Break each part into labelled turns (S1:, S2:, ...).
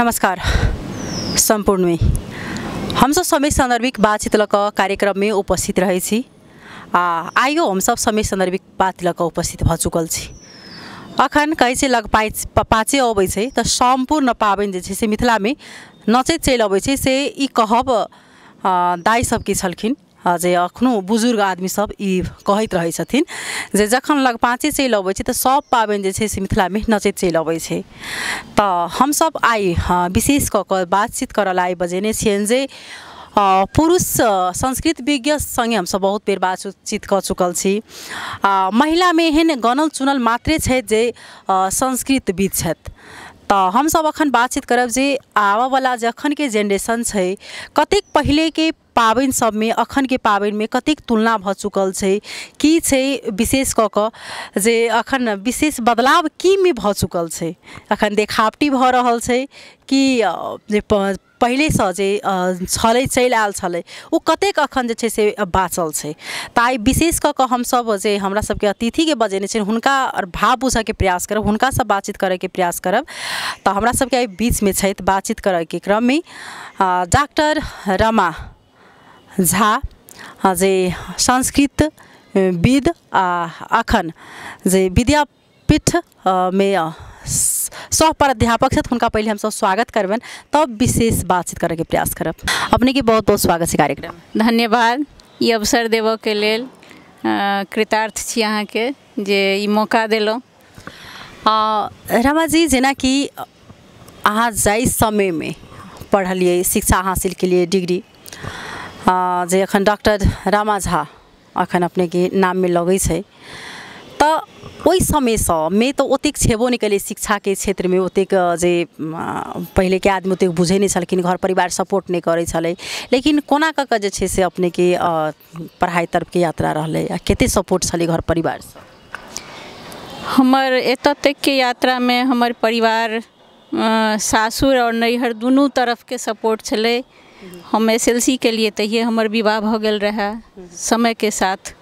S1: नमस्कार सम्पूर्णमे हमसब समय सन्दर्भिक बातचीत लऽ कऽ कार्यक्रममे उपस्थित रहै छी आ आइयो हमसब समय सन्दर्भिक बात लऽ कऽ उपस्थित भऽ चुकल छी। अखन कहै छै लग पाँचे अबै छै तऽ सम्पूर्ण पाबनि जे छै से मिथिलामे नचैत चलि अबै छै, से ई कहब दाइ सबके छलखिन जे अखनो बुजुर्ग आदमी सब ई कहैत रहै छथिन जे जखन लग पाँचे चलि अबै छै तऽ सब पाबनि जे छै से मिथिलामे नचैत चलि अबै छै। तऽ हमसब आइ विशेष कऽ कऽ बातचीत करऽ ला आइ बजेने छियनि जे पुरुष संस्कृत विज्ञ सँगे हमसब बहुत बेर बातचीत कऽ चुकल छी। महिलामे एहन गनल चुनल मात्रे छथि जे संस्कृतविद छथि। तऽ हमसब अखन बातचीत करब जे आबऽवला जखनके जेनरेशन छै कतेक पहिलेके पाबनि सबमे अखनके पाबनिमे कतेक तुलना भऽ चुकल छै, की छै विशेष कऽ कऽ जे अखन विशेष बदलाव की मे भऽ चुकल छै, अखन देखावटी भऽ रहल छै कि जे पहिलेसँ जे छलै चलि आयल छलै ओ कतेक अखन जे छै से बाँचल छै। तऽ आइ विशेष कऽ कऽ हमसब जे हमरा सबके अतिथिके बजेने छियनि हुनका भाव बुझऽके प्रयास करब, हुनकासँ बातचीत करैके प्रयास करब। तऽ हमरा सबके आइ बीचमे छथि बातचीत करैके क्रममे डॉक्टर रमा झा जे संस्कृत विद आ अखन जे विद्यापीठ मे सह प्राध्यापक छथि, हुनका पहिले हमसब स्वागत करबनि तब विशेष बातचीत करैके प्रयास करब। अपनेके बहुत बहुत स्वागत छै कार्यक्रम।
S2: धन्यवाद ई अवसर देबऽके लेल, कृतार्थ छी अहाँके जे ई मौका देलहुँ।
S1: रमा जी, जेनाकि अहाँ जाहि समयमे पढ़लियै, शिक्षा हासिल केलियै डिग्री, जे अखन डॉक्टर रमा झा अखन अपनेके नाममे लगै छै, तऽ ओहि समयसँ मे तऽ ओतेक छेबो नहि केलै शिक्षाके क्षेत्रमे, ओतेक जे पहिलेके आदमी ओतेक बुझै नहि छलखिन, घर परिवार सपोर्ट नहि करै छलै, लेकिन कोना कऽ कऽ जे छै से अपनेके पढ़ाइ तरफके यात्रा रहलै आ कतेक सपोर्ट छलै घर परिवारसँ?
S2: हमर एतऽ तकके यात्रामे हमर परिवार सासुर आओर नैहर दुनू तरफके सपोर्ट छलै। हम SLC केलिए तहिए हमर विवाह भऽ गेल रहए। समयके साथ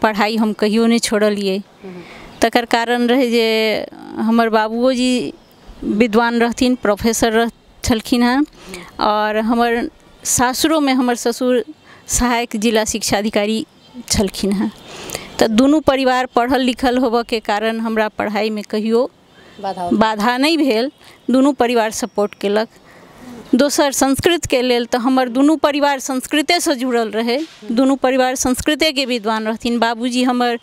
S2: पढ़ाइ हम कहियो नहि छोड़लियै, तकर कारण रहै जे हमर बाबुओ जी विद्वान रहथिन, प्रोफेसर छलखिन हेँ, आओर हमर सासुरोमे हमर ससुर सहायक जिला शिक्षा अधिकारी छलखिन हेँ। तऽ दुनू परिवार पढ़ल लिखल होबऽके कारण हमरा पढ़ाइमे कहियो बाधा नहि भेल, दुनू परिवार सपोर्ट केलक। दोसर संस्कृतके लेल तऽ हमर दुनू परिवार संस्कृतेसँ जुड़ल रहै, दुनू परिवार संस्कृतेके विद्वान रहथिन। बाबूजी हमर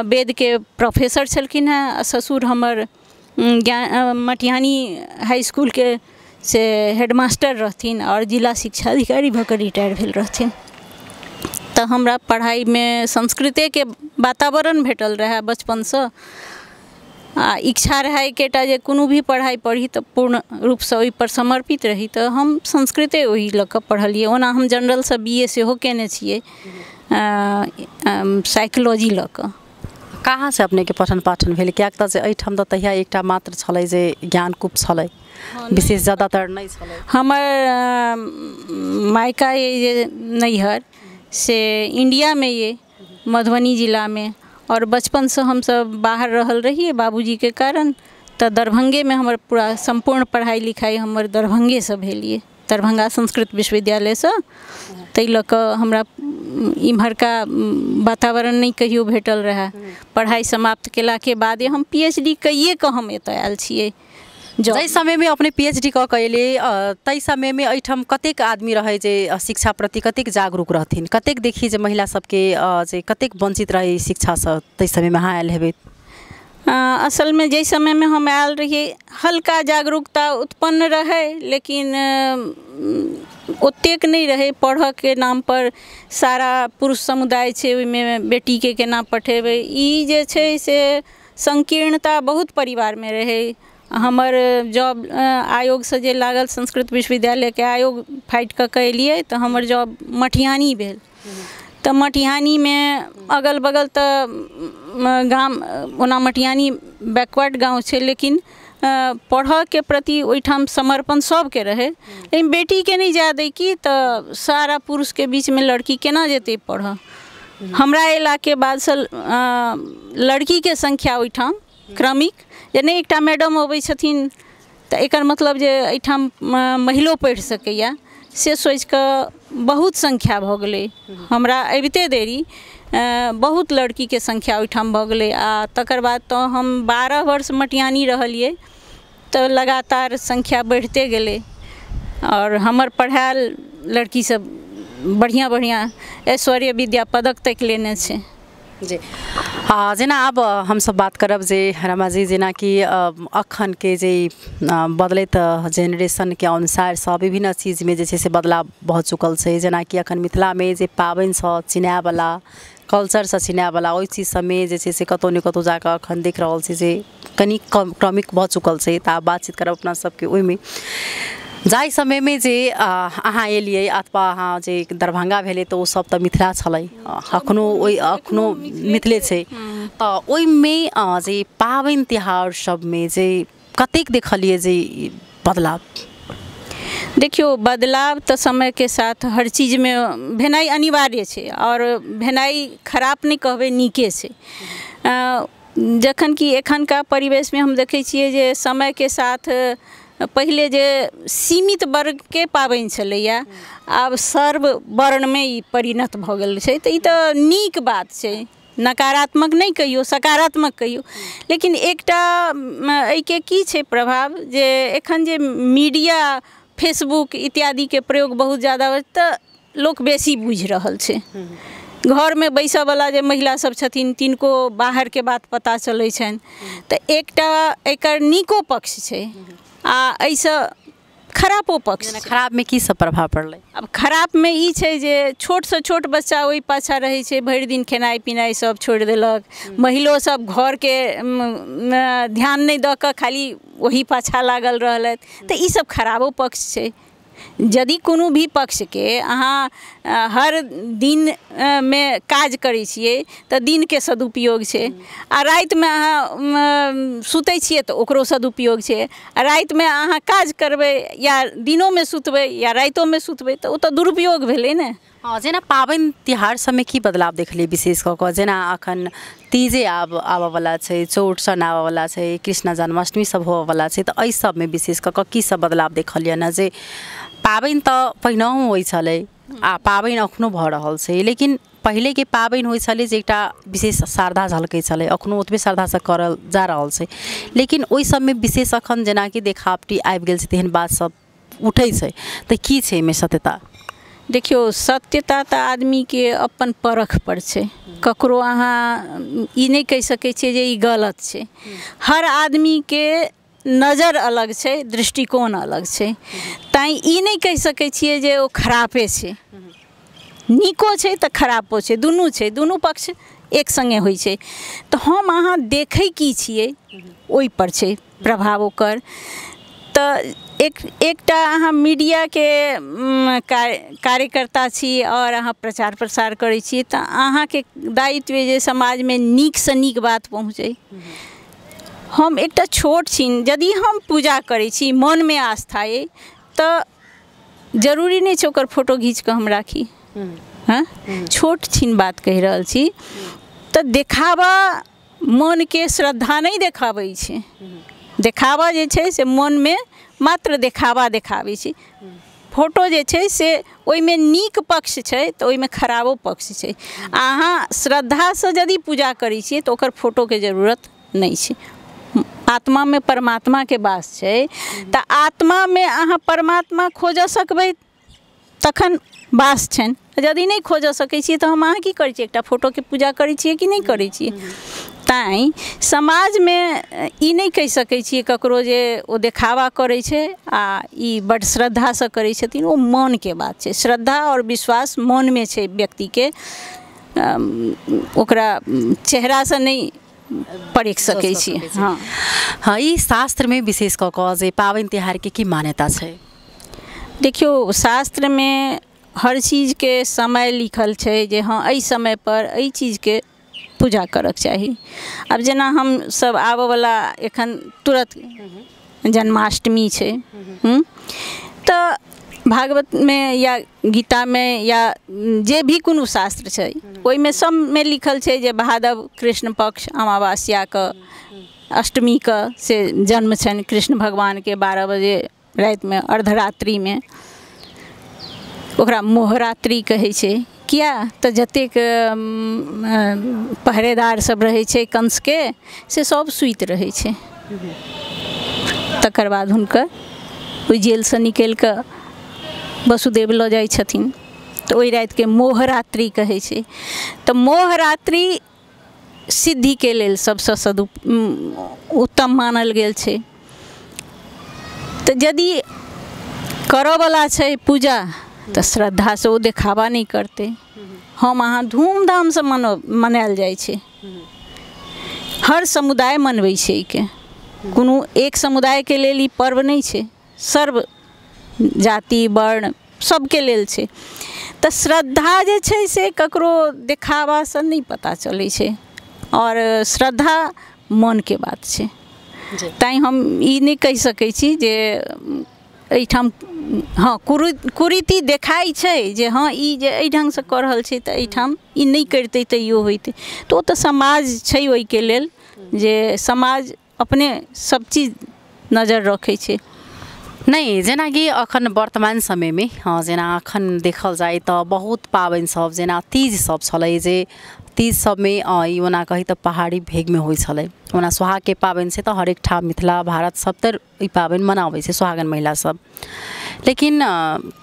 S2: वेदके प्रोफेसर छलखिन हेँ आ ससुर हमर ज्ञान मटिहानी हाई स्कूलके से हेडमास्टर रहथिन आओर जिला शिक्षा अधिकारी भऽ कऽ रिटायर भेल रहथिन। तऽ हमरा पढ़ाइमे संस्कृतेके वातावरण भेटल रहए बचपनसँ, आ इच्छा रहै एकेटा जे कोनो भी पढ़ाइ पढ़ी तऽ पूर्ण रूपसँ ओहिपर समर्पित रही, तऽ हम संस्कृते ओहि लऽ कऽ पढ़लियै। ओना हम जनरलसँ BA सेहो कयने छियै साइकोलॉजी लऽ कऽ।
S1: कहाँसँ अपनेके पठन पाठन भेल? किएक तऽ जे एहिठाम तऽ तहिया एकटा मात्र छलै जे ज्ञानकूप छलै, विशेष ज्यादातर नहि छलै।
S2: हमर मायका ये जे नैहर से इण्डियामे ये, मधुबनी जिलामे, और बचपनसँ हमसब बाहर रहल रहियै बाबूजीके कारण, तऽ दरभंगेमे हमर पूरा सम्पूर्ण पढ़ाइ लिखाइ हमर दरभंगेसँ भेल ये, दरभंगा संस्कृत विश्वविद्यालयसँ। ताहि लऽ कऽ हमरा इम्हरका वातावरण नहि कहियो भेटल रहए। पढ़ाइ समाप्त केलाके बादे हम PhD कइए कऽ हम एतऽ आयल छियै।
S1: जाहि समयमे अपने PhD कऽ कऽ एलियै ताहि समयमे एहिठाम कतेक आदमी रहै जे शिक्षा प्रति कतेक जागरूक रहथिन, कतेक देखिए जे महिला सबके जे कतेक वंचित रहै शिक्षासँ ताहि समयमे अहाँ आयल हेबै?
S2: असलमे जाहि समयमे हम आयल रहियै हल्का जागरूकता उत्पन्न रहै, लेकिन ओतेक नहि रहै। पढ़ऽके नामपर सारा पुरुष समुदाय छै, ओहिमे बेटीके केना पठेबै, ई जे छै से संकीर्णता बहुत परिवारमे रहै। हमर जॉब आयोगसँ जे लागल संस्कृत विश्वविद्यालयके आयोग फाटि कऽ कऽ एलियै तऽ हमर जॉब मटिहानी भेल। तऽ मटिहानीमे अगल बगल तऽ गाम, ओना मटिहानी बैकवर्ड गाँव छै, लेकिन पढ़ऽके प्रति ओहिठाम समर्पण सबके रहै, लेकिन बेटीके नहि जाय दै की, तऽ सारा पुरुषके बीचमे लड़की केना जेतै पढ़ऽ। हमरा अयलाके बादसँ लड़कीके संख्या ओहिठाम क्रमिक, जे नहि एकटा मैडम अबै छथिन तऽ एकर मतलब जे एहिठाम महिलो पढ़ि सकैए से सोचिकऽ बहुत संख्या भऽ गेलै। हमरा अबिते देरी बहुत लड़कीके संख्या ओहिठाम भऽ गेलै। आ तकर बाद तऽ हम 12 वर्ष मटियानी रहलियै तऽ लगातार संख्या बढ़िते गेलै और हमर पढ़ायल लड़की सब बढ़िआँ बढ़िआँ ऐश्वर्य विद्या पदक तक लेने छै।
S1: जी जेना आब हमसब बात करब जे रमाजी जेनाकि अखनके जे बदलैत जेनरेशनके अनुसार सब विभिन्न चीजमे जे छै से बदलाव भऽ चुकल छै। जेनाकि अखन मिथिलामे जे पाबनिसँ चिन्हायवला कल्चरसँ चिन्हायवला ओहि चीज सबमे जे छै से कतहु ने कतहु जाकऽ अखन देख रहल छी जे कनि कम क्रमिक भऽ चुकल छै। तऽ आब बातचीत करब अपना सबके ओहिमे जाहि समयमे जे अहाँ एलियै अथवा अहाँ जे दरभंगा भेलै तऽ ओ सब तऽ मिथिला छलै, अखनो ओहि अखनो मिथिले छै। तऽ ओहिमे जे पाबनि तिहार सबमे जे कतेक देखलियै जे बदलाव?
S2: देखियौ बदलाव तऽ समयके साथ हर चीजमे भेनाइ अनिवार्य छै और भेनाइ खराब नहि कहबै, नीके छै। जखन कि एखनका परिवेशमे हम देखै छियै जे समयके साथ पहिले जे सीमित वर्गके पाबनि छलैया आब सर्व वर्णमे ई परिणत भऽ गेल छै। तऽ ई तऽ नीक बात छै, नकारात्मक नहि कहियौ, सकारात्मक कहियौ। लेकिन एकटा एहिके की छै प्रभाव जे एखन जे मीडिया फेसबुक इत्यादिके प्रयोग बहुत ज़्यादा तऽ लोक बेसी बुझि रहल छै। घरमे बैसऽवला जे महिला सब छथिन तिनको बाहरके बात पता चलै छनि। तऽ एकटा एकर नीको पक्ष छै आ एहिसँ खरापो पक्ष।
S1: खराबमे की सब प्रभाव पड़लै?
S2: आब खराबमे ई छै जे छोटसँ छोट बच्चा ओहि पाछाँ रहै छै, भरि दिन खेनाइ पिनाइ सब छोड़ि देलक। महिलो सब घरके ध्यान नहि दऽ कऽ खाली ओही पाछाँ लागल रहलथि। तऽ ई सब खराबो पक्ष छै। यदि कोनो भी पक्षके अहाँ हर दिन मे काज करै छियै तऽ दिनके सदुपयोग छै, आ रातिमे अहाँ सुतै छियै तऽ ओकरो सदुपयोग छै। आ रातिमे अहाँ काज करबै या दिनोमे सुतबै या रातिोमे सुतबै तऽ ओ तऽ दुरुपयोग भेलै ने।
S1: हँ, जेना पाबनि तिहार सबमे की बदलाव देखलियै विशेष कऽ कऽ? जेना अखन तीजे आब आबऽवला छै, चौरचन आबऽवला छै, कृष्ण जन्माष्टमी सब होबऽवला छै, तऽ एहि सबमे विशेष कऽ कऽ की सब बदलाव देखलियै ने? जे पाबनि तऽ पहिनहुँ होइ छलै आ पाबनि अखनो भऽ रहल छै, लेकिन पहिलेके पाबनि होइ छलै जे एकटा विशेष श्रद्धा झलकै छलै, अखनो ओतबे श्रद्धासँ करल जा रहल छै, लेकिन ओहि सबमे विशेष अखन जेनाकि देखावटी आबि गेल छै तेहन बात सब उठै छै, तऽ की छै एहिमे सत्यता?
S2: देखियौ सत्यता तऽ आदमीके अपन परख पर छै। ककरो अहाँ ई नहि कहि सकै छियै जे ई गलत छै। हर आदमीके नजर अलग छै, दृष्टिकोण अलग छै, तैँ ई नहि कहि सकै छियै जे ओ खरापे छै। नीको छै तऽ खरापो छै, दुनू छै, दुनू पक्ष एक सङ्गे होइ छै। तऽ हम अहाँ देखै की छियै ओहिपर छै प्रभाव ओकर। तऽ एकटा अहाँ मीडियाके कार्यकर्ता छी और अहाँ प्रचार प्रसार करै छी तऽ अहाँके दायित्व जे समाजमे नीकसँ नीक बात पहुँचै। हम एकटा छोट छिन यदि हम पूजा करै छी, मनमे आस्था अइ, तऽ जरूरी नहि छै ओकर फोटो घीच कऽ हम राखी। हँ, छोट छिन बात कहि रहल छी। तऽ देखावा मनके श्रद्धा नहि देखाबै छै। देखावा जे छै से मनमे मात्र देखावा देखाबै छै। फोटो जे छै से ओहिमे नीक पक्ष छै तऽ ओहिमे खराबो पक्ष छै। अहाँ श्रद्धासँ यदि पूजा करै छियै तऽ ओकर फोटोके जरूरत नहि छै। आत्मामे परमात्माके वास छै तऽ आत्मामे अहाँ परमात्मा खोजऽ सकबै तखन वास छनि। यदि नहि खोजऽ सकै छियै तऽ हम अहाँ की करै छियै? एकटा फोटोके पूजा करै छियै कि नहि करै छियै? तैँ समाजमे ई नहि कहि सकै छियै ककरो जे ओ देखावा करै छै आ ई बड्ड श्रद्धासँ करै छथिन। ओ मनके बात छै। श्रद्धा आओर विश्वास मनमे छै व्यक्तिके, ओकरा चेहरासँ नहि परखि सकै छियै। हँ
S1: हँ, ई शास्त्रमे विशेष कऽ कऽ जे पाबनि तिहारके की मान्यता छै?
S2: देखियौ शास्त्रमे हर चीजके समय लिखल छै जे हँ एहि समयपर एहि चीजके पूजा करऽके चाही। आब जेना हम सब आबऽवला एखन तुरत जन्माष्टमी छै, तऽ भागवतमे या गीतामे या जे भी कोनो शास्त्र छै ओहिमे सबमे लिखल छै जे भादव कृष्ण पक्ष अमावस्याके अष्टमीके से जन्म छनि कृष्ण भगवानके 12 बजे रातिमे अर्धरात्रिमे, ओकरा मोहरात्रि कहै छै। किया तऽ जतेक पहरेदार सब रहै छै कंसके से सब सुति रहै छै। तकर बाद हुनकर ओहि जेलसँ निकलि कऽ वसुदेव लऽ जाइ छथिन, तऽ ओहि रातिके मोहरात्रि कहै छै। तऽ मोहरात्रि सिद्धिके लेल सबसँ उत्तम मानल गेल छै। तऽ यदि करऽवला छै पूजा तऽ श्रद्धासँ ओ देखावा नहि करतै। हम अहाँ धूमधामसँ मनायल जाइ छै, हर समुदाय मनबै छै एहिके, कोनो एक समुदायके लेल ई पर्व नहि छै, सर्व जाति वर्ण सबके लेल छै। तऽ श्रद्धा जे छै से ककरो देखावासँ नहि पता चलै छै, आओर श्रद्धा मनके बात छै। तैँ हम ई नहि कहि सकै छी जे एहिठाम हँ कुरीति देखाइ छै जे हँ ई जे एहि ढङ्गसँ कऽ रहल छै तऽ एहिठाम ई नहि करितै तैयो होइतै। तऽ ओ तऽ समाज छै ओहिके लेल, जे समाज अपने सब चीज नजर रखै छै।
S1: नहि, जेनाकि अखन वर्तमान समयमे जेना अखन देखल जाय तऽ बहुत पाबनि सब जेना तीज सब छलै, जे तीज सबमे ई ओना कही तऽ पहाड़ी भेगमे होइ छलै। ओना सोहागके पाबनि छै तऽ हरेक ठाम मिथिला भारत सबतर ई पाबनि मनाबै छै सोहागन महिला सब। लेकिन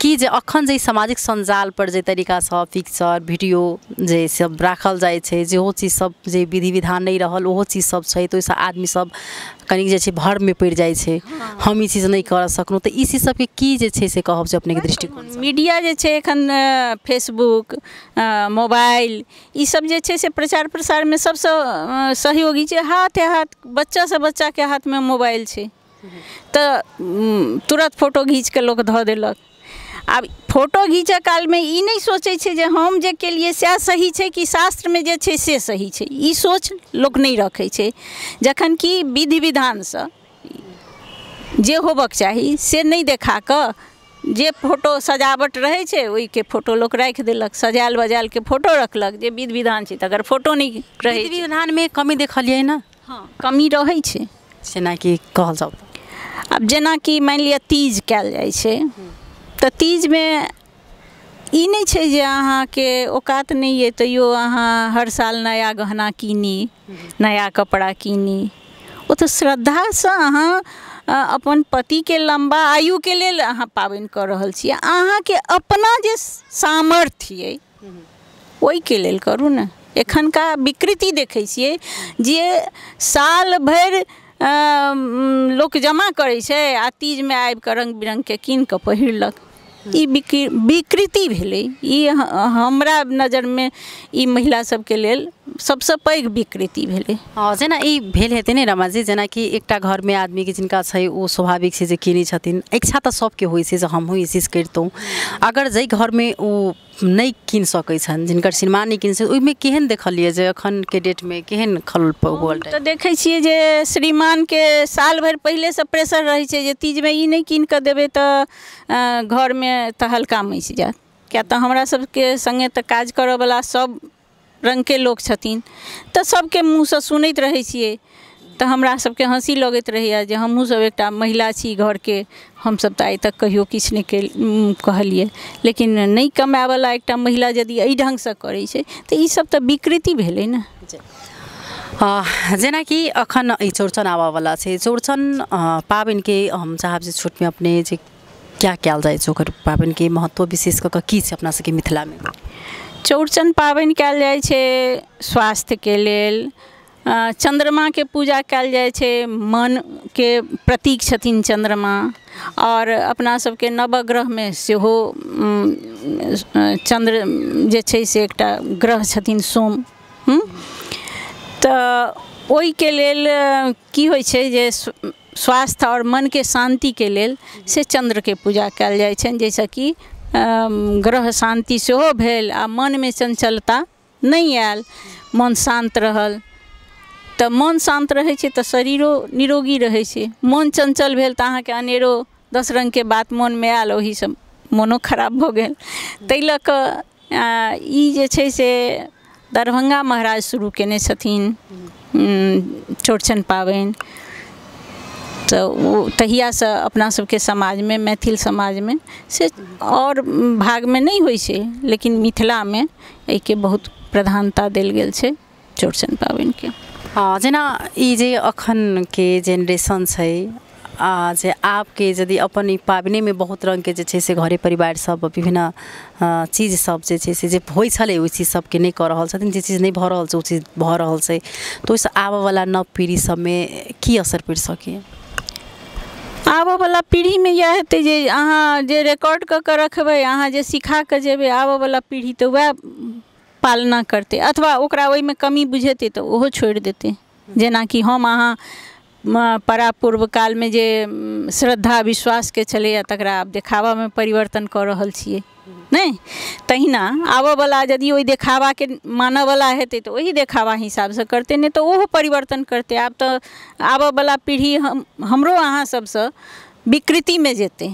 S1: की जे अखन जे सामाजिक सञ्जाल पर जे तरीकासँ पिक्चर वीडियो जे सब राखल जाइ छै, जेहो चीज सब जे विधि विधान नहि रहल ओहो चीज सब छै, तऽ ओहिसँ आदमी सब कनिक जे छै भ्रममे पड़ि जाइ छै, हम ई चीज नहि कर सकलहुँ। तऽ ई चीज सबके की जे छै से कहब जे अपनेके दृष्टिकोण?
S2: मीडिया जे छै एखन फेसबुक मोबाइल ई सब जे छै से प्रचार प्रसारमे सबसँ सहयोगी छै। हाथे हाथ बच्चासँ बच्चाके हाथमे मोबाइल छै, तऽ तुरंत फोटो घीच के लोक धऽ देलक। आब फोटो घीचऽ कालमे ई नहि सोचै छै जे हम जे केलियै सएह सही छै कि शास्त्रमे जे छै से सही छै, ई सोच लोक नहि रखै छै। जखन कि विधि विधानसँ जे होबक चाही से नहि देखा कऽ जे फोटो सजावट रहै छै ओहिके फोटो लोक राखि देलक, सजायल बजायलके फोटो रखलक, जे विधि विधान छै तकर फोटो नहि रहै।
S1: विधि विधानमे कमी देखलियै ने?
S2: हँ, कमी रहै छै।
S1: जेनाकि कहल जाउ,
S2: आब जेनाकि मानि लिअ तीज कयल जाइ छै तऽ तीजमे ई नहि छै जे अहाँके औकात नहि अइ तैयो अहाँ हर साल नया गहना कीनी, नया कपड़ा कीनी। ओ तऽ श्रद्धासँ अहाँ अपन पतिके लम्बा आयुके लेल अहाँ पाबनि कऽ रहल छी, अहाँके अपना जे सामर्थ्य अइ ओहिके लेल करू ने। एखनका विकृति देखै छियै जे साल भरि लोक जमा करै छै आ तीजमे आबिकऽ रङ्ग बिरङ्गके कीन कऽ पहिरलक। ई विकृति भेलै। ई हमरा नजरमे ई महिला सबके लेल सबसँ पैघ विकृति भेलै।
S1: हँ, जेना ई भेल हेतै ने रमाजी, जेनाकि एकटा घरमे आदमीके जिनका छै ओ स्वाभाविक छै जे कीनै छथिन, इच्छा तऽ सबके होइ छै जे हमहूँ ई चीज करितहुँ। अगर जाहि घरमे ओ नहि कीन सकै छनि, जिनकर श्रीमान नहि कीन सकै, ओहिमे केहन देखलियै जे एखनके डेटमे केहन खल
S2: तऽ देखै छियै जे श्रीमानके साल भरि पहिलेसँ प्रेशर रहै छै जे तीजमे ई नहि कीन कऽ देबै तऽ घरमे तहलका मचि जायत। किया तऽ हमरा सबके सङ्गे तऽ काज करऽवला सब रङ्गके लोक छथिन, तऽ सबके मुँहसँ सुनैत रहै छियै तऽ हमरा सबके हँसी लगैत रहैए जे हमहूँ सब एकटा महिला छी घरके, हमसब तऽ आइ तक कहियो किछु नहि कहलियै, लेकिन नहि कमायवला एकटा महिला यदि एहि ढङ्गसँ करै छै तऽ ई सब तऽ विकृति भेलै ने।
S1: जेनाकि अखन ई चौड़चन आबऽवला छै, चौड़चन पाबनिके हम चाहब जे छोटमे अपने जे क्या कयल जाइ छै, ओकर पाबनिके महत्व विशेष कऽ कऽ की छै अपना सबके मिथिलामे?
S2: चौड़चन पाबनि कयल जाइ छै स्वास्थ्यके लेल, चन्द्रमाके पूजा कयल जाइ छै, मनके प्रतीक छथिन चन्द्रमा, आओर अपना सबके नवग्रहमे सेहो चन्द्र जे छै से एकटा ग्रह छथिन सोम। तऽ ओहिके लेल की होइ छै जे स्वास्थ्य आओर मनके शान्तिके लेल से चन्द्रके पूजा कयल जाइ छनि, जाहिसँ कि ग्रह शान्ति सेहो भेल आ मनमे चञ्चलता नहि आयल, मन शान्त रहल। तऽ मन शान्त रहै छै तऽ शरीरो निरोगी रहै छै। मन चञ्चल भेल तऽ अहाँके अनेरो 10 रङ्गके बात मनमे आयल, ओहिसँ मोनो खराब भऽ गेल। ताहि लऽ कऽ ई जे छै से दरभंगा महाराज शुरू केने छथिन चौड़चन पाबनि। तऽ ओ तहियासँ अपना सबके समाजमे, मैथिल समाजमे से आओर भागमे नहि होइ छै, लेकिन मिथिलामे एहिके बहुत प्रधानता देल गेल छै चौड़चन पाबनिके।
S1: हँ, जेना ई जे अखनके जेनरेशन छै आ जे आबके यदि अपन ई पाबनिमे बहुत रङ्गके जे छै से घरे परिवार सब विभिन्न चीज सब जे छै से जे होइ छलै ओहि चीज सबके नहि कऽ रहल छथिन, जे चीज नहि भऽ रहल छै ओ चीज भऽ रहल छै, तऽ ओहिसँ आबऽवला नव पीढ़ी सबमे की असर पड़ि सकैए?
S2: आबऽवला पीढ़ीमे इएह हेतै जे अहाँ जे रिकॉर्ड कऽ कऽ रखबै, अहाँ जे सिखा कऽ जेबै, आबऽवला पीढ़ी तऽ वएह पालना करतै, अथवा ओकरा ओहिमे कमी बुझेतै तऽ ओहो छोड़ि देतै। जेनाकि हम अहाँ परापूर्व कालमे जे श्रद्धा विश्वासके छलैए तकरा आब देखावामे परिवर्तन कऽ रहल छियै, नहि? तहिना आबऽवला यदि ओहि देखावाके मानऽवला हेतै तऽ ओही देखावा हिसाबसँ करतै, नहि तऽ ओहो परिवर्तन करतै। आब तऽ आबऽवला पीढ़ी हमरो अहाँ सबसँ विकृतिमे जेतै,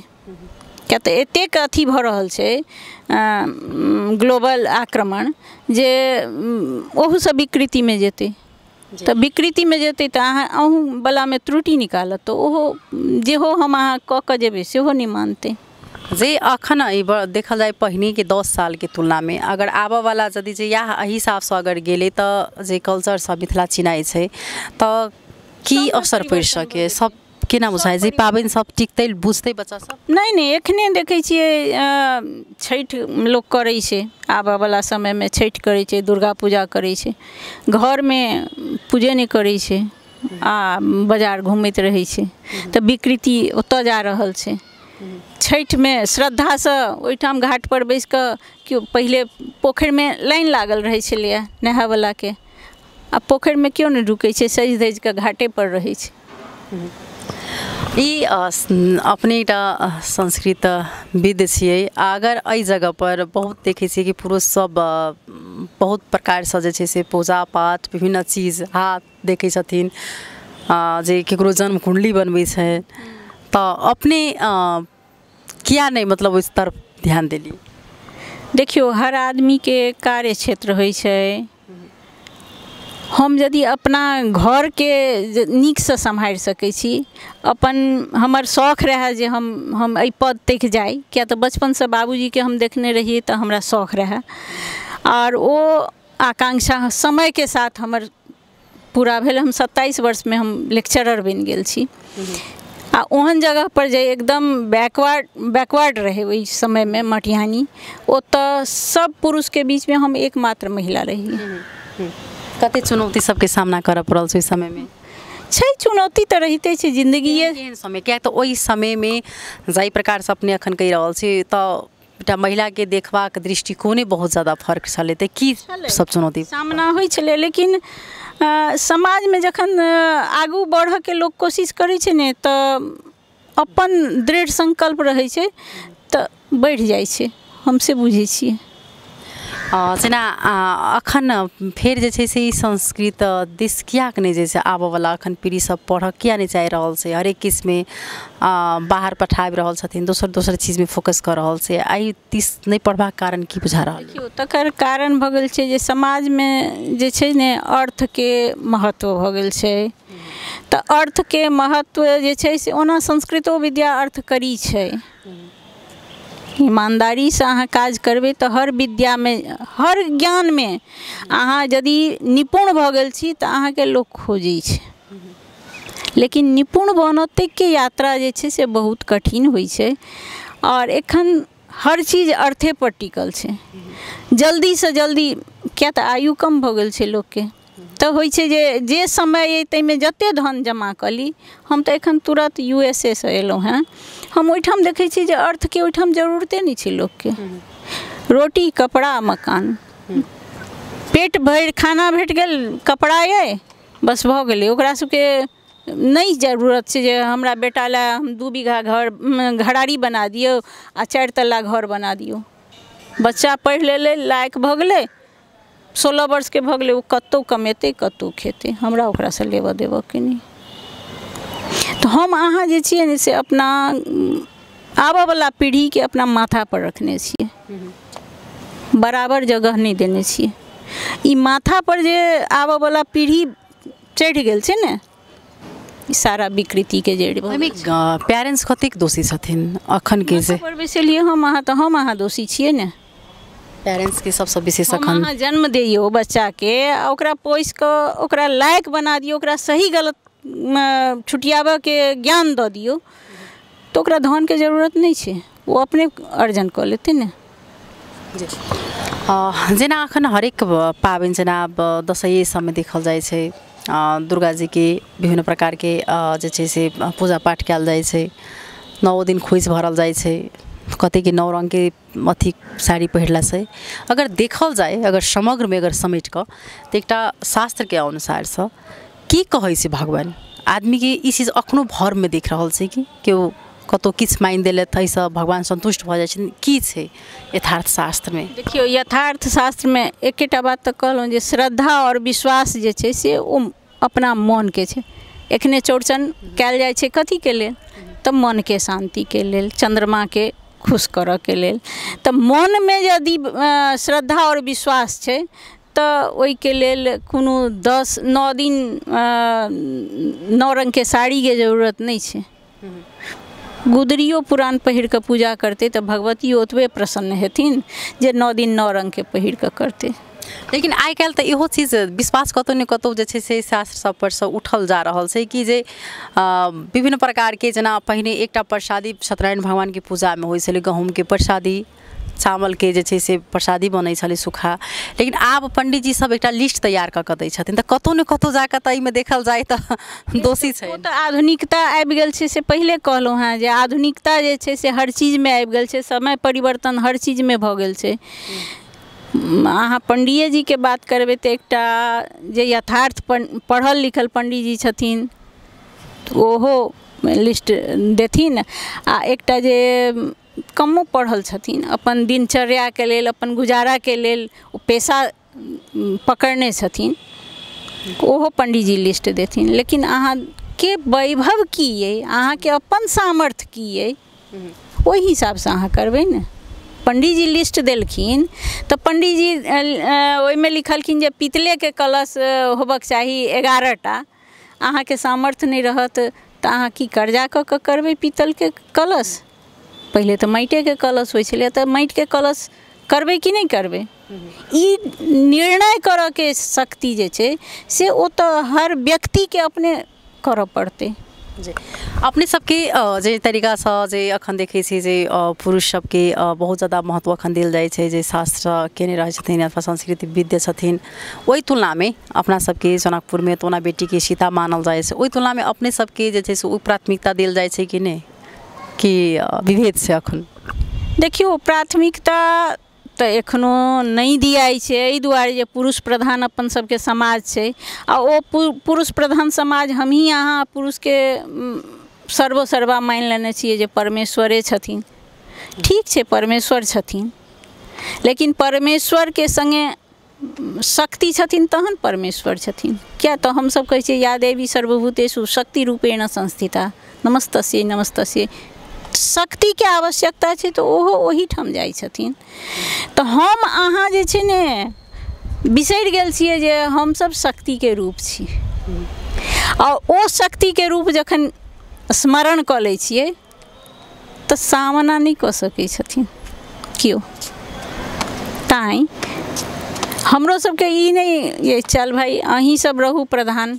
S2: किया तऽ एतेक अथी भऽ रहल छै ग्लोबल आक्रमण जे ओहूसँ विकृतिमे जेतै। तऽ विकृतिमे जेतै तऽ अहाँ अहूँवलामे त्रुटि निकालत, तऽ ओहो जेहो हम अहाँ कऽ कऽ जेबै सेहो नहि मानतै।
S1: जे अखन देखल जाय पहिनेके 10 सालके तुलनामे अगर आबऽवला यदि जे इएह एहि हिसाबसँ अगर गेलै तऽ जे कल्चर सब मिथिला चिनाइ छै तऽ की असर पड़ि सकैए? सब केना बुझाइ जे पाबनि सब टिकतै, बुझतै बच्चा सब?
S2: नहि नहि, एखने देखै छियै छठि लोक करै छै, आबऽवला समयमे छठि करै छै, दुर्गा पूजा करै छै, घरमे पूजे नहि करै छै आ बाजार घूमैत रहै छै, तऽ विकृति ओतऽ जा रहल छै। छठिमे श्रद्धासँ ओहिठाम घाट पर बैस कऽ केओ पहिले पोखरिमे लाइन लागल रहै छलैए नहायवलाके, आ पोखरिमे केओ नहि ढुकै छै, सजि धजि कऽ घाटे पर रहै छै।
S1: ई अपने एकटा संस्कृत विद छियै, अगर एहि जगह पर बहुत देखै छियै कि पुरुष सब बहुत प्रकारसँ जे छै से पूजा पाठ विभिन्न चीज हाथ देखै छथिन, जे केकरो जन्म कुण्डली बनबै छै, तऽ अपने किया नहि मतलब ओहि तरफ ध्यान देलियै?
S2: देखियौ, हर आदमीके कार्य क्षेत्र होइ छै। हम यदि अपना घरके नीकसँ सम्हारि सकै छी, अपन हमर शौख रहए जे हम एहि पद तक जाइ, किया तऽ बचपनसँ बाबूजीके हम देखने रहियै तऽ हमरा शौख रहए, आओर ओ आकांक्षा समयके साथ हमर पूरा भेल। हम 27 वर्षमे हम लेक्चरर बनि गेल छी, आ ओहन जगह पर जे एकदम बैकवर्ड रहै ओहि समयमे मटिहानी, ओतऽ सब पुरुषके बीचमे हम एकमात्र महिला रही।
S1: कते चुनौती सबके सामना करऽ पड़ल छै ओहि समयमे?
S2: छै, चुनौती तऽ रहिते छै जिन्दगीये
S1: एहन समय, किया तऽ ओहि समयमे जाहि प्रकारसँ अपने अखन कहि रहल छी तऽ एकटा महिलाके देखबाक दृष्टिकोणे बहुत ज्यादा फर्क छलै, तऽ की सब चुनौती
S2: सामना होइ छलै? लेकिन समाजमे जखन आगू बढ़ऽके लोक कोशिश करै छै ने तऽ अपन दृढ़ संकल्प रहै छै तऽ बढ़ि जाइ छै, हम से बुझै छियै।
S1: जेना अखन फेर जे छै से ई संस्कृत दिस कियाक नहि जे छै आबऽवला अखन पीढ़ी सब पढ़ऽ किया नहि चाहि रहल छै? हरेक किस्ममे बाहर पठाबि रहल छथिन, दोसर दोसर चीजमे फोकस कऽ रहल छै, एहि दिस नहि पढ़बाक कारण की बुझा रहल?
S2: देखियौ, तकर कारण भऽ गेल छै जे समाजमे जे छै ने अर्थके महत्व भऽ गेल छै, तऽ अर्थके महत्व जे छै से ओना संस्कृतो विद्या अर्थकरी छै। ईमानदारीसँ अहाँ काज करबै तऽ हर विद्यामे, हर ज्ञानमे अहाँ यदि निपुण भऽ गेल छी तऽ अहाँके लोक खोजै छै, लेकिन निपुण बनऽ तकके यात्रा जे छै से बहुत कठिन होइ छै, आओर एखन हर चीज अर्थे पर टिकल छै। जल्दीसँ जल्दी, किया तऽ आयु कम भऽ गेल छै लोकके, तऽ होइ छै जे जे समय अइ ताहिमे जतेक धन जमा कऽ ली। हम तऽ एखन तुरन्त USA सँ एलहुँ हेँ, हम ओहिठाम देखै छी जे अर्थके ओहिठाम जरूरते नहि छै लोकके, रोटी कपड़ा मकान, पेट भरि खाना भेट गेल, कपड़ा अइ, बस भऽ गेलै। ओकरा सबके नहि जरूरत छै जे हमरा बेटा लए हम 2 बीघा घर घरारी बना दियौ आ 4 तल्ला घर बना दियौ। बच्चा पढ़ि लेलै, लायक भऽ गेलै, 16 वर्षके भऽ गेलै, ओ कतहु कमेतै कतहु खेतै, हमरा ओकरासँ लेबऽ देबऽके नहि। तऽ हम अहाँ जे छियै ने से अपना आबऽवला पीढ़ीके अपना माथापर रखने छियै, बराबर जगह नहि देने छियै। ई माथा पर जे आबऽवला पीढ़ी चढ़ि गेल छै ने, ई सारा विकृतिके जड़ि भऽ
S1: ओहिमे पेरेंट्स कतेक दोषी छथिन अखन के? जे
S2: पर बैसेलियै हम अहाँ, तऽ हम अहाँ दोषी छियै ने।
S1: पेरेंट्सके सबसँ विशेष अखन
S2: अहाँ जन्म दियौ बच्चाके आ ओकरा पोसि कऽ ओकरा लायक बना दियौ, ओकरा सही गलत छुटियाबऽके ज्ञान दऽ दियौ, तऽ ओकरा धनके जरूरत नहि छै, ओ अपने अर्जन कऽ लेतै ने।
S1: जेना अखन हरेक पाबनि जेना दसैँ सबमे देखल जाइ छै, दुर्गा जीके विभिन्न प्रकारके जे छै से पूजा पाठ कयल जाइ छै, 9 दिन खोइछ भरल जाइ छै, कतेके 9 रङ्गके अथी साड़ी पहिरलासँ। अगर देखल जाय, अगर समग्रमे अगर समेट कऽ तऽ एकटा शास्त्रके अनुसारसँ की कहै छै भगवान आदमीके, ई चीज अखनो भरमे देख रहल छै कि केओ कतौ किछु मानि देलथि एहिसँ भगवान सन्तुष्ट भऽ जाइ छथिन, की छै यथार्थ शास्त्रमे?
S2: देखियौ, यथार्थ शास्त्रमे एकेटा बात तऽ कहलहुँ जे श्रद्धा आओर विश्वास जे छै से ओ अपना मनके छै। एखने चौड़चन कयल जाइ छै कथीके लेल? तऽ मनके शान्तिके लेल, चन्द्रमाके खुश करऽके लेल। तऽ मनमे यदि श्रद्धा आओर विश्वास छै तऽ ओहिके लेल कोनो 9 दिन 9 रङ्गके साड़ीके जरूरत नहि छै। गुदरियो पुरान पहिर कऽ पूजा करतै तऽ भगवती ओतबे प्रसन्न हेथिन जे 9 दिन 9 रङ्गके पहिर कऽ करतै।
S1: लेकिन आइ काल्हि तऽ इहो चीज विश्वास कतौ ने कतौ जे छै से शास्त्र सब पर सँ उठल जा रहल छै कि जे विभिन्न प्रकारके, जेना पहिने एकटा प्रसादी सत्यनारायण भगवानके पूजामे होइ छलै, गहूँमके प्रसादी, चावलके जे छै से प्रसादी बनै छलै सूखा, लेकिन आब पंडीजी सब एकटा लिस्ट तैयार कऽ कऽ दै छथिन, तऽ कतौ ने कतौ जाकऽ तऽ एहिमे देखल जाय तऽ दोषी छै।
S2: ओ तऽ आधुनिकता आबि गेल छै, से पहिले कहलहुँ हेँ जे आधुनिकता जे छै से हर चीजमे आबि गेल छै, समय परिवर्तन हर चीजमे भऽ गेल छै। अहाँ पंडिये जीके बात करबै तऽ एकटा जे यथार्थ पढ़ल लिखल पंडीजी छथिन ओहो लिस्ट देथिन, आ एकटा जे कमो पढ़ल छथिन अपन दिनचर्याके लेल, अपन गुजाराके लेल ओ पेशा पकड़ने छथिन, ओहो पंडीजी लिस्ट देथिन। लेकिन अहाँके वैभव की अइ, अहाँके अपन सामर्थ्य की अइ, ओहि हिसाबसँ अहाँ करबै ने। पंडीजी लिस्ट देलखिन तऽ पंडीजी ओहिमे लिखलखिन जे पीतलेके कलश होबक चाही 11 टा, अहाँके सामर्थ्य नहि रहत तऽ अहाँ की कर्जा कऽ कऽ करबै पीतलके कलश? पहिले तऽ माटिके कलश होइ छलै, तऽ माटिके कलश करबै कि नहि करबै? ई निर्णय करऽके शक्ति जे छै से ओ तऽ हर व्यक्तिके अपने करऽ पड़तै।
S1: जी अपने सबके जे तरीकासँ जे अखन देखै छी जे पुरुष सबके बहुत ज्यादा महत्व अखन देल जाइ छै, जे शास्त्र केने रहै छथिन अथवा संस्कृति विद्य छथिन, ओहि तुलनामे अपना सबके जनकपुरमे तऽ ओना बेटीके सीता मानल जाइ छै, ओहि तुलनामे अपने सबके जे छै से ओ प्राथमिकता देल जाइ छै कि नहि, कि विभेद छै अखन?
S2: देखियौ, प्राथमिकता तऽ एखनो नहि दियाइ छै, एहि दुआरे जे पुरुष प्रधान अपन सबके समाज छै, आ ओ पुरुष प्रधान समाज हमही अहाँ पुरुषके सर्वोसर्वा मानि लेने छियै जे परमेश्वरे छथिन। ठीक छै, परमेश्वर छथिन, लेकिन परमेश्वरके सङ्गे शक्ति छथिन तहन परमेश्वर छथिन। किया तऽ हमसब कहै छियै या देवी सर्वभूतेषु शक्ति रूपेण संस्थिता नमस्तस्यै नमस्तस्यै। शक्तिके आवश्यकता छै तऽ ओहो ओहिठाम जाइ छथिन। तऽ हम अहाँ जे छै ने बिसरि गेल छियै जे हमसब शक्तिके रूप छी, आ ओ शक्तिके रूप जखन स्मरण कऽ लै छियै तऽ सामना नहि कऽ सकै छथिन केओ। ताहि हमरो सबके ई नहि ये चल भाइ अहीं सब रहू प्रधान,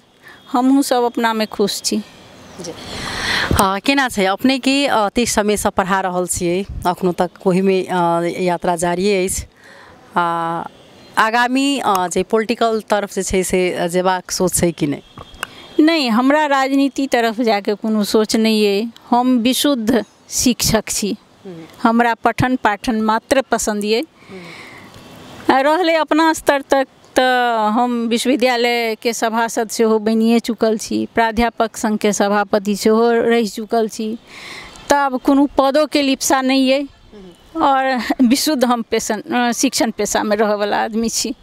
S2: हमहूँ सब अपनामे खुश छी।
S1: केना छै अपनेके अतेक समयसँ पढ़ा रहल छियै, अखनो तक ओहिमे यात्रा जारिए अछि, आ आगामी जे पोलिटिकल तरफ जे छै से जेबाक सोच छै कि नहि?
S2: नहि, हमरा राजनीति तरफ जाके कोनो सोच नहि अइ। हम विशुद्ध शिक्षक छी, हमरा पठन पाठन मात्र पसन्द अइ। रहलै अपना स्तर तक तऽ हम विश्वविद्यालयके सभासद सेहो बनिए चुकल छी, प्राध्यापक संघके सभापति सेहो रहि चुकल छी, तऽ आब कोनो पदोके लिप्सा नहि अइ और विशुद्ध हम शिक्षण पेशामे रहऽवला आदमी छी।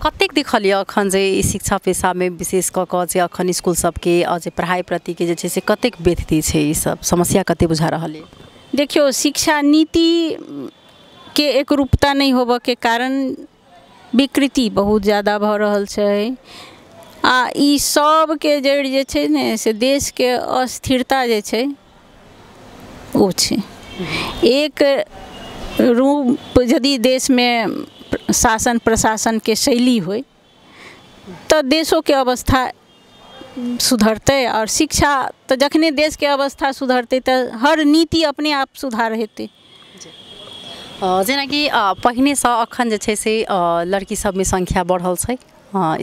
S1: कतेक देखलियै अखन जे ई शिक्षा पेशामे विशेष कऽ कऽ जे अखन स्कूल सबके जे पढ़ाइ प्रतिके जे छै से कतेक व्यथित छै, ई सब समस्या कतेक बुझा रहल अइ?
S2: देखियौ, शिक्षा नीतिके एकरूपता नहि होबऽके कारण विकृति बहुत ज्यादा भऽ रहल छै। आ ई सबके जड़ि जे छै ने से देशके अस्थिरता जे छै ओ छै। एक रूप यदि देशमे शासन प्रशासनके शैली होइ तऽ देशोके अवस्था सुधरतै। आओर शिक्षा तऽ जखने देशके अवस्था सुधरतै तऽ हर नीति अपने आप सुधार हेतै।
S1: जेनाकि पहिनेसँ अखन जे छै से लड़की सबमे संख्या बढ़ल छै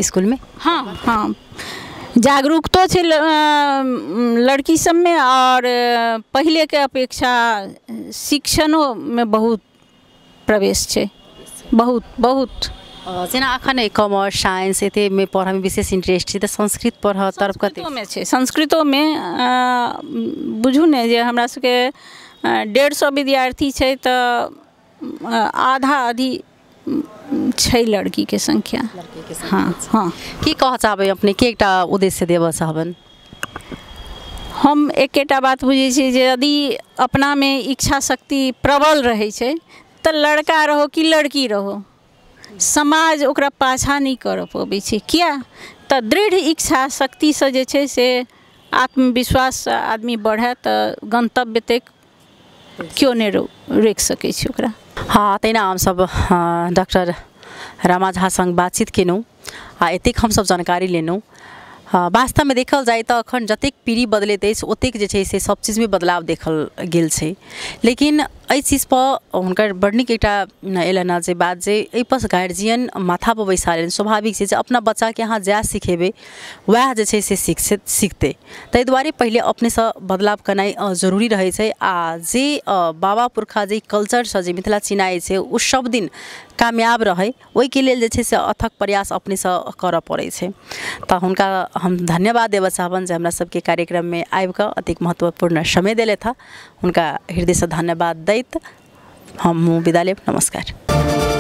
S1: स्कूलमे।
S2: हाँ हाँ, जागरूकतो छै लड़की सबमे, आओर पहिलेके अपेक्षा शिक्षणोमे बहुत प्रवेश छै, बहुत बहुत।
S1: जेना अखन कॉमर्स साइंस एतेमे पढ़ऽमे विशेष इंटरेस्ट छै तऽ संस्कृत पढ़ऽ तरफ कते
S2: संस्कृतोमे छै। संस्कृतोमे बुझू ने जे हमरा सबके 150 विद्यार्थी छै तऽ आधा आधी छै लड़कीके संख्या। हाँ हाँ।
S1: की कहऽ चाहबै अपने, की एकटा उद्देश्य देबऽ चाहबनि?
S2: हम एकेटा बात बुझै छियै जे यदि अपनामे इच्छा शक्ति प्रबल रहै छै तऽ लड़का रहो कि लड़की रहो, समाज ओकरा पाछा नहि करऽ पबै छै। किया तऽ दृढ़ इच्छा शक्तिसँ जे छै से आत्मविश्वाससँ आदमी बढ़ै तऽ गन्तव्य तक केओ नहि रोकि सकै छै ओकरा।
S1: हाँ, तहिना हमसब डॉक्टर रमा झा संग बातचीत केलहुँ आ एतेक हमसब जानकारी लेलहुँ। वास्तवमे देखल जाय तऽ अखन जतेक पीढ़ी बदलैत अछि ओतेक जे छै से सब चीजमे बदलाव देखल गेल छै। लेकिन एहि चीजपर हुनकर बड़ नीक एकटा एलनि हँ जे बात जे एहिपर गार्जियन माथापर बैसा लेलनि। स्वाभाविक छै जे अपना बच्चाके अहाँ जएह सिखेबै वएह जे छै से सिखतै। ताहि दुआरे पहिले अपनेसँ बदलाव केनाइ जरूरी रहै छै। आ जे बाबा पुरखा जे कल्चरसँ जे मिथिला चिनाइ छै ओ सब दिन कामयाब रहै ओहिके लेल जे छै से अथक प्रयास अपनेसँ करऽ पड़ै छै। तऽ हुनका हम धन्यवाद देबऽ चाहबनि जे हमरा सबके कार्यक्रममे आबिकऽ अतेक महत्वपूर्ण समय देलथि हँ। हुनका हृदयसँ धन्यवाद दैत हम विदा लेब। नमस्कार।